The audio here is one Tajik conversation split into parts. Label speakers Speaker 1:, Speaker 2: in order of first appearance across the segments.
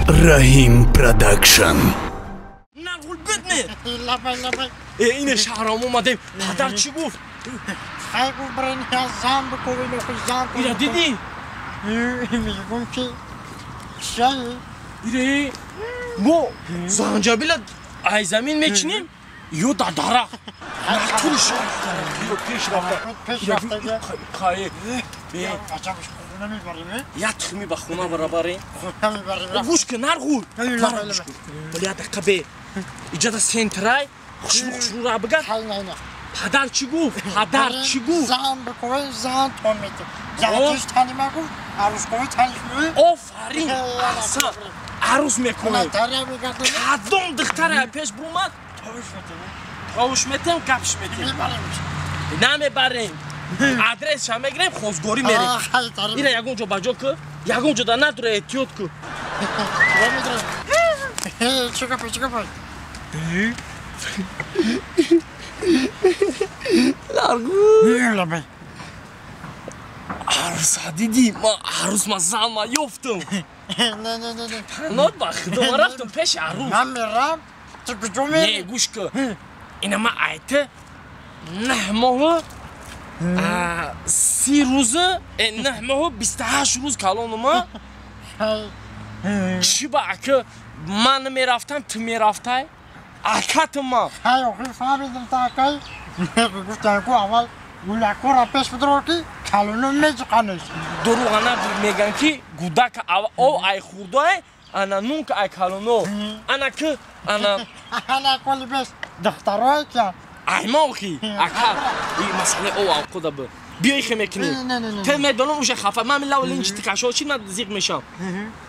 Speaker 1: Раҳим Продакшн.
Speaker 2: Нарғул бидне. Ин шаҳрам омадем. Падар чӣ гуфт?
Speaker 3: Хай гуфт барин зан бикӯвин охи зан.
Speaker 2: Ира дидӣ?
Speaker 3: Мегум ки чай.
Speaker 2: Ире мо занҷабила ай замин мечинем ё дар дарахт. Натури шаҳр пеш рафта.
Speaker 3: Пеш рафта.
Speaker 2: Қае.
Speaker 3: Аҷабш хона мебарем.
Speaker 2: Я тухми ба хона барабарем.
Speaker 3: Хона мебарем.
Speaker 2: Гӯш кун Нарғул. Гӯш кун. Вале я дақиқа бе. Иҷода сентрай хушрӯ хушрӯ бигар. Падар чӣ гуфт? Падар чӣ гуфт?
Speaker 3: Зан бикӯвин зан тон метем. Зантиш тани ма гуфт, арӯс кӯвин таниш мӯ.
Speaker 2: Офарин. Аҳсан. Арӯс мекунем. Кадом духтаре пеш бумад? Товуш метем, гапш метем. Намебарем. Адресша мегирем, хозгорӣ мерем. Ира ягон ҷо ба ҷо ку, ягон ҷо да надора эҳтиёт ку.
Speaker 3: Чӣ гапа, чӣ гапа?
Speaker 2: Нарғул. Арӯса дидӣ? Ман арӯс ма зан ма ёфтам.
Speaker 3: Не, не, не, не.
Speaker 2: Панот ба худо ман рафтам пеши арӯс.
Speaker 3: Ман мерам, ту куҷо мерӣ?
Speaker 2: Не, гӯш кун. Ина ман айта 9 моҳу 30 рӯза, 9 моҳу 28 рӯз калонума. Чӣ ба ака ман намерафтам, ту мерафтай? Акатума.
Speaker 3: Хай, охир фаҳмидам та акай. Гуфтам ку аввал гулакора пеш бидро ки калону меҷиқанеш.
Speaker 2: Дурӯға меган ки гудака ов ай хурдой, ана нунка ай калоно. Ана ки ана
Speaker 3: ана коли беш духтарой ки
Speaker 2: ай мо охи ака и масъалаи ов авқуда бу. Биё ихе мекунӣ. Те медонам уже хафа. Ман лав линч тикашо чи ман зиқ мешам.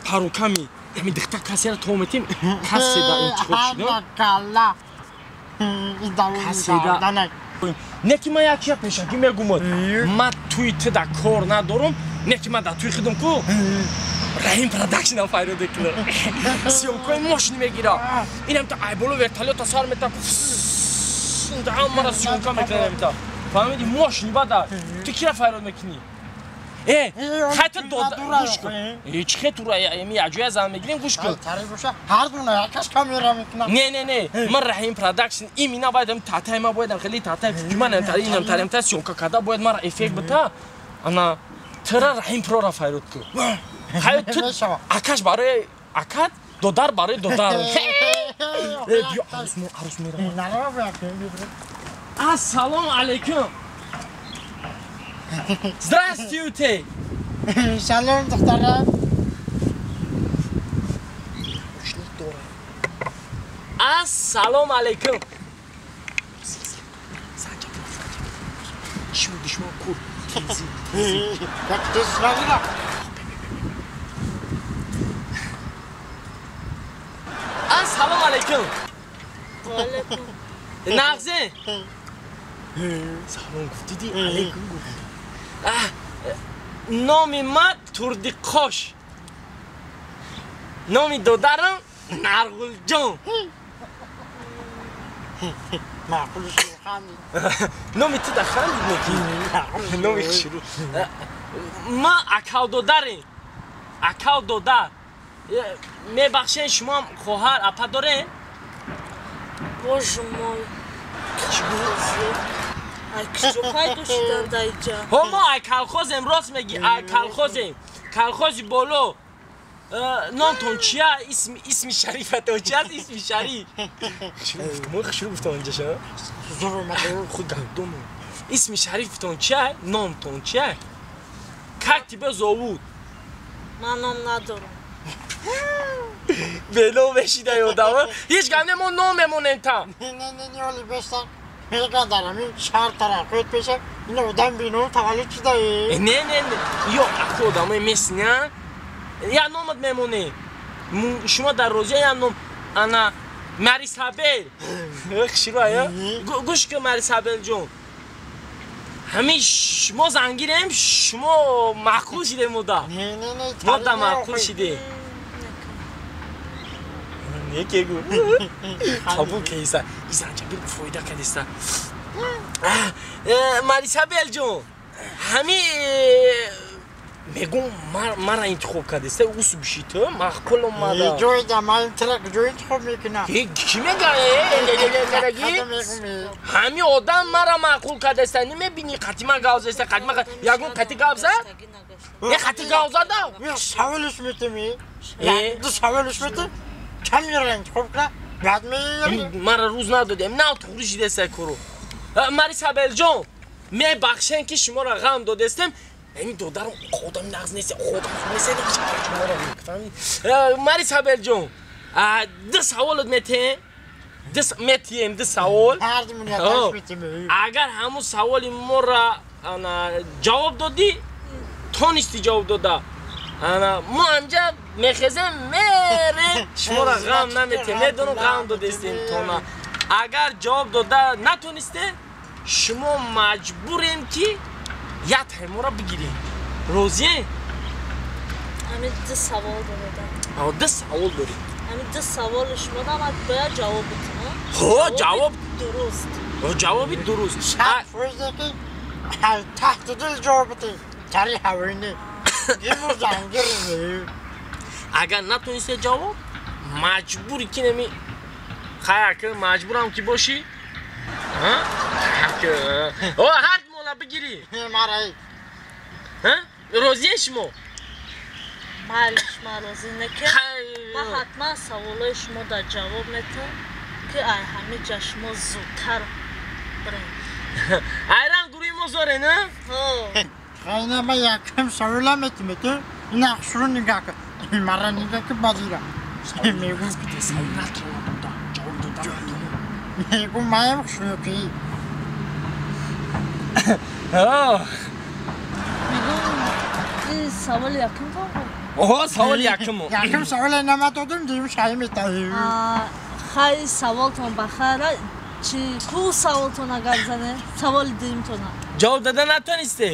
Speaker 2: Паруками. Ҳамин духтар касера то метим, касе да интихоб шуда.
Speaker 3: Калла.
Speaker 2: Касе да. Не ки ман як чия пешакӣ мегумад. Ман туи ту да кор надорум, не ки ман да туи худам ку. Раҳим Продакшнам файрода кунам. Съёмкаи мошини мегира. Инам та айболо вертолёта сар мета. Инта ҳамара съёмка мекунам инта. Фаҳмидӣ? Мошини бада. Ту кира файрод мекунӣ? Э, хай ту дод гӯш кун. Э, чӣ хе тура эми яҷоя зан мегирем гӯш кун.
Speaker 3: Тари боша, ҳар дуна якаш камера мекунам.
Speaker 2: Не, не, не. Ман Раҳим Продакшн имина боядам татай ма боядам хеле татай ман тари инам тарим та съёмка карда бояд мара эффект бита. Ана тра Раҳим Прора файрод кун. Хай ту акаш барои акат, додар барои додар. Э, биё арӯс мо арӯс меравад. Ассалому алайкум. Здравствуйте!
Speaker 3: Салом, духтарам.
Speaker 2: Ассалому алайкум. Чӣ душман кур. Ассалому алайкум.
Speaker 4: Ва алайкум.
Speaker 2: Нағзе? Салом гуфт, дидӣ? Алайкум гуфт. Номи ман Турдиқош. Номи додарам Нарғулҷон. Номи ту да хандид неки? Номи хушрӯ. Ман акав додарем. Акав додар. Мебахшен, шумоам хоҳар апа дорем?
Speaker 4: Боже мой.
Speaker 2: Чӣ гуфт?
Speaker 4: Ай куҷо пайдо шудан дар инҷа?
Speaker 2: Ҳо мо ай колхозем, рост мегӣ, ай колхозем. Колхози боло. Номтон чия? Исми шарифатон чи аст? Исми шариф. Мо хушрӯ гуфтам инҷаша. Худ гандум. Исми шарифтон чия? Номтон чия? Как тебя зовут?
Speaker 4: Ман ном надорам.
Speaker 2: Бено мешида ёдама. Ҳеҷ гап не, мо ном мемонем та.
Speaker 3: Не, не, не, оли бештар. Меган дар ҳамин шаҳр тараққиёт пеша ин одам бино таваллуд шуда.
Speaker 2: Не, не, не. Ё аку одамои месня. Я номат мемонем. Шумо дар розия я ном ана Марисабел. Хушрӯ ая? Гӯш кун Марисабел ҷон. Ҳамин шумо зангирем, шумо маъқул шидем мода.
Speaker 3: Не, не, не.
Speaker 2: Мо да маъқул шидем. Не ке гу. Қабул кеиса. И занҷабил фоида кардиста. Марисабел ҷон. Ҳамин Мегум мара интихоб кардеста, ус биши ту, маъқул омада.
Speaker 3: Ҷой да ман тра ҷой интихоб мекунам.
Speaker 2: Ки мега? Ҳами одам мара маъқул кардеста, намебини қатима гап заста, қатима ягон қати гап зад? Не қати гап зада?
Speaker 3: Саволш метеми? Ду саволш метем? Чанд мера интихоб кунам? Баъд меёри.
Speaker 2: Мара рӯз надодем, нав туғри шидеста кору. Мари Сабелҷон, мебахшем ки шуморо ғам додестем. Ин додарам одам нағз нест, одам хуб нест, Мари Сабелҷон, ду саволот метем, метием ду савол. Агар ҳамун саволи моро ҷавоб додӣ, тонисти ҷавоб дода, мо ҳамҷа мехезем, мерем, шуморо ғам наметем, медонам ғам додестем тона. Агар ҷавоб дода натонистем, шумо маҷбурем ки як таймора бигирем. Розие?
Speaker 4: Ҳамин ду савол дорем.
Speaker 2: Ду савол дорем.
Speaker 4: Ҳамин ду саволи шумо ман бояд ҷавоб бидам.
Speaker 2: Ҳо, ҷавоб
Speaker 4: дуруст.
Speaker 2: Ҷавоби дуруст.
Speaker 3: 100% ки таҳти дил ҷавоб бидӣ. Тари ҳавоини. Имрӯз зангир.
Speaker 2: Агар натонисте ҷавоб, маҷбури ки неми хая ки маҷбурам ки бошӣ. Ҳа? О, ҳар мола бигирӣ.
Speaker 3: Марай.
Speaker 2: Ҳа? Розие шумо?
Speaker 4: Майлиш, ман розӣ неки. Ман ҳатман саволои шумо дар ҷавоб метам, ки ай ҳамин ҷа шумо зудтар бирем.
Speaker 2: Айран гурӯҳи мо зоре, на?
Speaker 4: Ҳо.
Speaker 3: Хайна ман якам савола метам, ту нақшро нигаҳ кун. Мара нигаҳ кун бадира. Мегӯм
Speaker 2: савол натавонам дода, ҷавоб дода.
Speaker 3: Мегӯм маям хушнукӣ.
Speaker 4: Мегӯм ин саволи якум буд?
Speaker 2: Оҳо, саволи якум.
Speaker 3: Якум саволе намадодум, дигар шай метаҳем.
Speaker 4: Хай саволтон ба хайр. Чи ку саволтон агар зане? Саволи дуюмтона.
Speaker 2: Ҷавоб дода натонисте?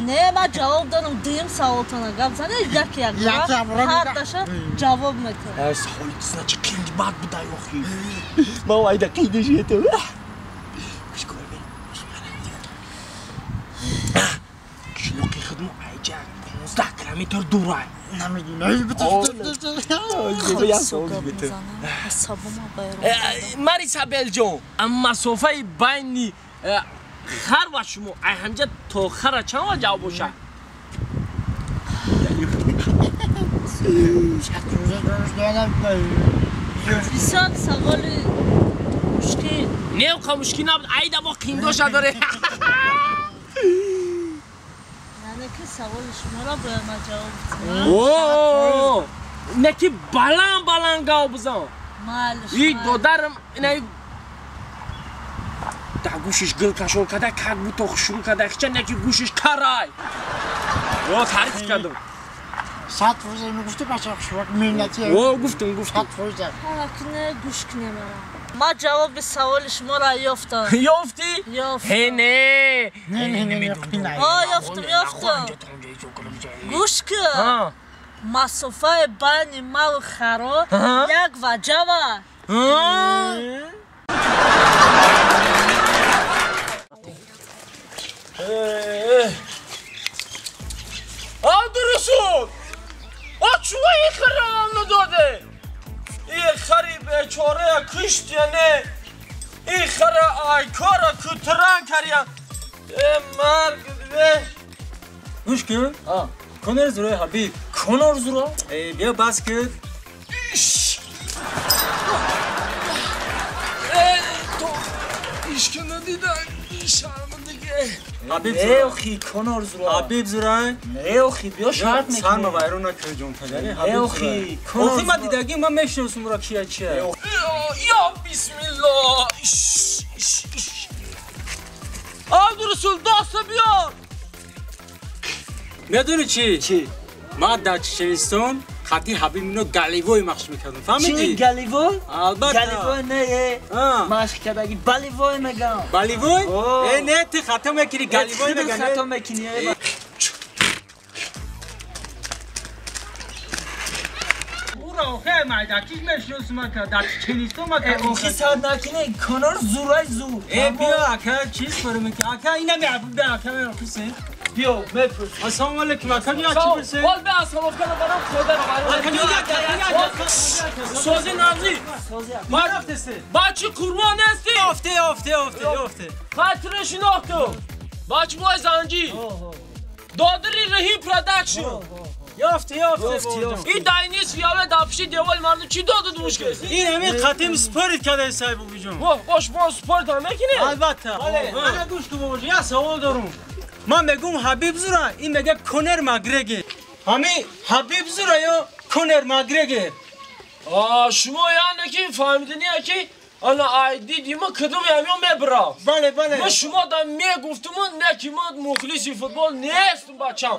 Speaker 4: Не, ман ҷавоб додам, дуюм саволтона гап зане, яке як ҳар даша ҷавоб метавам.
Speaker 2: Саволи значи қинди бад буда ёхи. Ман айда қинди шетам. Кишлоқи худмо айҷа 15 километр дурай. Мари Сабелҷон, масофаи байни хар ва шумо ай ҳамҷа то хара чанд ва ҷавоб бошад?
Speaker 4: Бисёр саволи мушкил.
Speaker 2: Не, қа мушкил набуд, айда бо қиндоша доре.
Speaker 4: Яъне ки саволи шуморо бояд ман ҷавоб бидиҳам.
Speaker 2: О, не ки баланд баланд гап бизан.
Speaker 4: Майлиш.
Speaker 2: И додарам ина да гӯшиш гил кашол када, как будто шурӯъ када, хича не ки гӯшиш карай. О, тариф кардам.
Speaker 3: 100% мегуфтӣ бача хушвак меҳнати.
Speaker 2: О, гуфтам, гуфтам.
Speaker 3: 100%.
Speaker 4: Ҳаракне гӯш кунем. Ман ҷавоби саволи шуморо ёфтам.
Speaker 2: Ёфтӣ?
Speaker 4: Ёфтам.
Speaker 2: Ҳе, не.
Speaker 3: Не, не, не, не.
Speaker 4: О, ёфтам, ёфтам. Гӯш кун. Масофаи байни маву харо як ваҷава.
Speaker 2: Абдурасул! О, чува ин хара надоде? Ин хари бечора кушт я не? Ин хара айкора кутран каря. Э марг бе.
Speaker 5: Гӯш кун. Конор зура Ҳабиб.
Speaker 2: Конор зура?
Speaker 5: Э, биё бас кун.
Speaker 2: Э, то ишки надида, шармандагӣ.
Speaker 5: Ҳабиб
Speaker 6: Не
Speaker 5: зура.
Speaker 6: охи Конор зура.
Speaker 5: Ҳабиб зура.
Speaker 6: Не охи биё шарт мекунем.
Speaker 5: Сарма вайрон накун ҷон тагари.
Speaker 6: Не охи Конор.
Speaker 5: Охи ман дидагӣ ман мешиносам ура кия чия.
Speaker 2: Я бисмиллоҳ. Иш, иш, иш. Абдурасул даста биёр.
Speaker 5: Медонӣ чӣ?
Speaker 6: Чӣ?
Speaker 5: Ман дар Чеченистон хати Ҳабиб мино галивой машқ мекардам. Фаҳмидӣ?
Speaker 6: Чӣ галивой?
Speaker 5: Албатта.
Speaker 6: Галивой не, машқ кардаги баливой мегам.
Speaker 5: Баливой? Э, не, ту хато мекунӣ, галивой мегам.
Speaker 6: Хато мекунӣ.
Speaker 5: Ура, охе, майдакиш мешиносам ака, дар Чеченистон ма
Speaker 6: Э, охи сад накунӣ, Конор зурай зур.
Speaker 5: Э, биё ака, чиз фору мекунӣ? Ака, инам Ҳабиб ака, мехусен.
Speaker 6: Биё, мепурс.
Speaker 5: Ассалому алайкум, ака, я чӣ пурсед?
Speaker 2: Ҳол бе остановка барам хода. Сози нағзӣ. Бачи қурбон нестӣ?
Speaker 5: Ёфте, ёфте, ёфте, ёфте.
Speaker 2: Хатире шинохтум. Бачи мой занҷӣ. Додири Раҳим Продакшн.
Speaker 5: Ёфте, ёфте, ёфте.
Speaker 2: Ин дайнис фиёле дар пишти девори мардум чӣ доду мушкил?
Speaker 5: Ин ҳамин қатим спорит кадаи сай бобиҷон.
Speaker 2: Бош, мо спорт ҳам мекунем?
Speaker 5: Албатта. Ана гӯш кун бобоҷон, як савол дорум. Ман мегӯм Ҳабиб зура, ин мега Конор Макгрегор. Ҳамин Ҳабиб зура ё Конор Макгрегор?
Speaker 2: Шумо яъне ки фаҳмидания ки ана айди дима кадом ҳамён мебарам.
Speaker 5: Бале, бале.
Speaker 2: Ман шумо да мегуфтум, не ки ман мухлиси футбол нестум, бачам.